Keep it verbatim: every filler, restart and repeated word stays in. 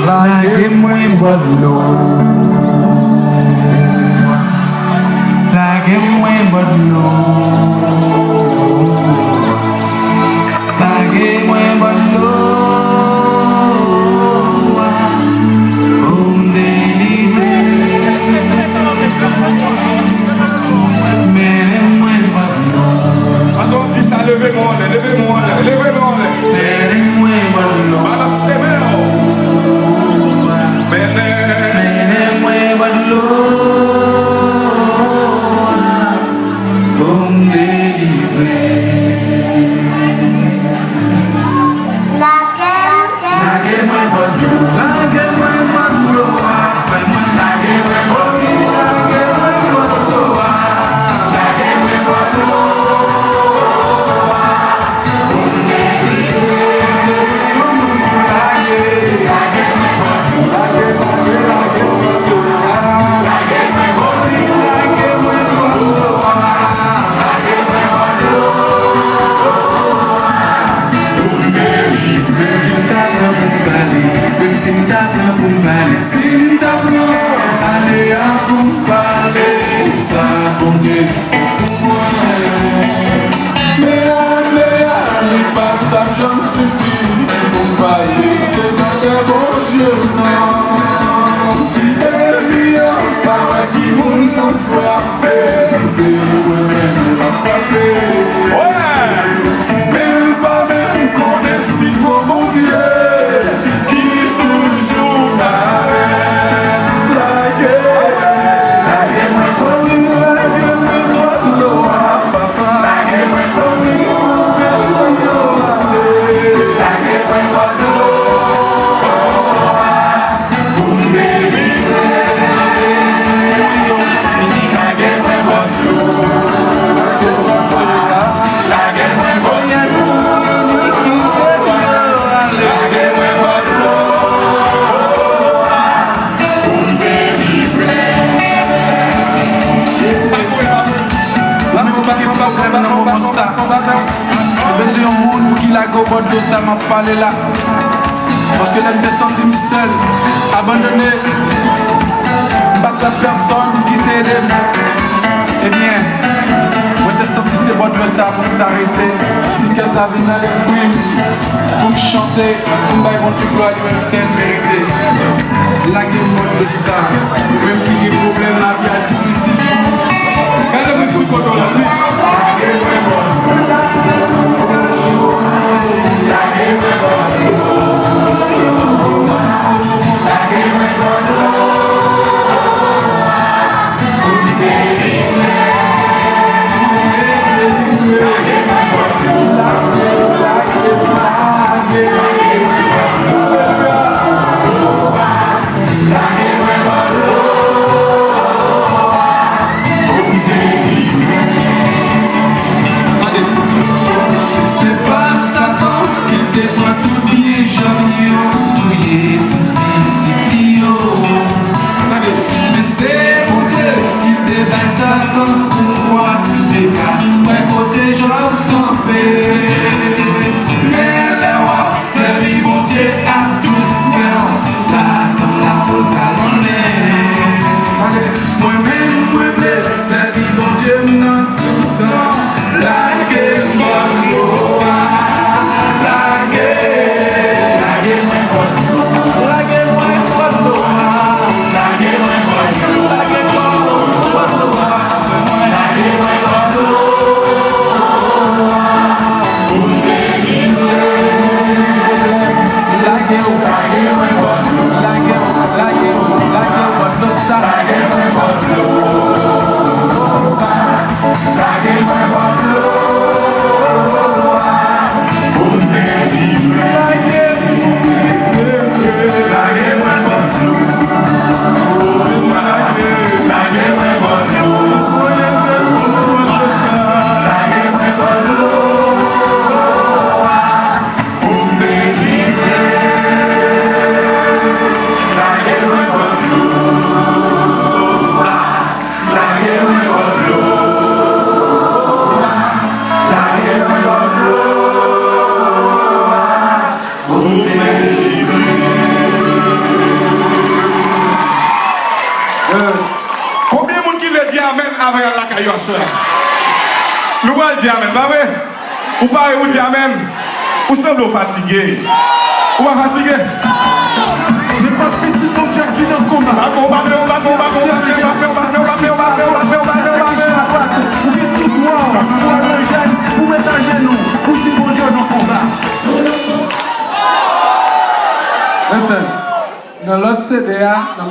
Lage mwen bò dlo. Lage mwen bò dlo. Lage mwen bò dlo a, pou m delivre. Mennen mwen bò dlo. Atò, di sa, leve men w anlè, leve men w anlè, leve men w anlè. Mennen mwen bò dlo. Balanse men w. Mennen. Mennen mwen bò dlo. Pou m delivre. Lage, lage. Lage mwen bò dlo. Lage mwen bò dlo a, frè mwen. Lage mwen bò dlo. Lage mwen bò dlo a. Lage mwen bò dlo a. Si m ta pran pou m pale, menm si m ta pran pou m pale, si m ta pran ane a pou m pale sa Bondye fè pou mwen. Men ane a li pa t ap janm sifi pou m pa rete bagay Bondye non. Ènmi an pa wè ki moun pou frape, se mwen menm l ap frape. Men l pa menm konnen si gon Bondye ki toujou avè m. Lage, lage mwen, lage mwen bò dlo a, papa. Lage mwen, lage mwen bò dlo a, lage mwen bò dlo a. Sa, nou bezwen yon moun pou ki lage w bò dlo sa m ap pale la. Paske lè m te santi m sèl, abandone, m pa t wè pèsonn ki te ede m. Ebyen, mwen te santi se bò dlo sa pou m ta rete. Ti kè sa vin nan lespri m pou m chante, pou m bay Bondye glwa li menm sèl merite. Lage m bò dlo sa, ou menm ki gen pwoblèm lavi a difisil pou ou. Gade mwen sou kote w la, wi. Amèn avè al lakay yo aswè a. Nou pral di amèn, pa vre? Ou pare pou di amèn? Ou sanble w fatige. Ou pa fatige? Nenpòt pitit Bondye ki nan konba. Ou gen tout dwa pou al nan jèn, pou met ajenou, pou di Bondye w nan konba. Listen, nan lòt C D a,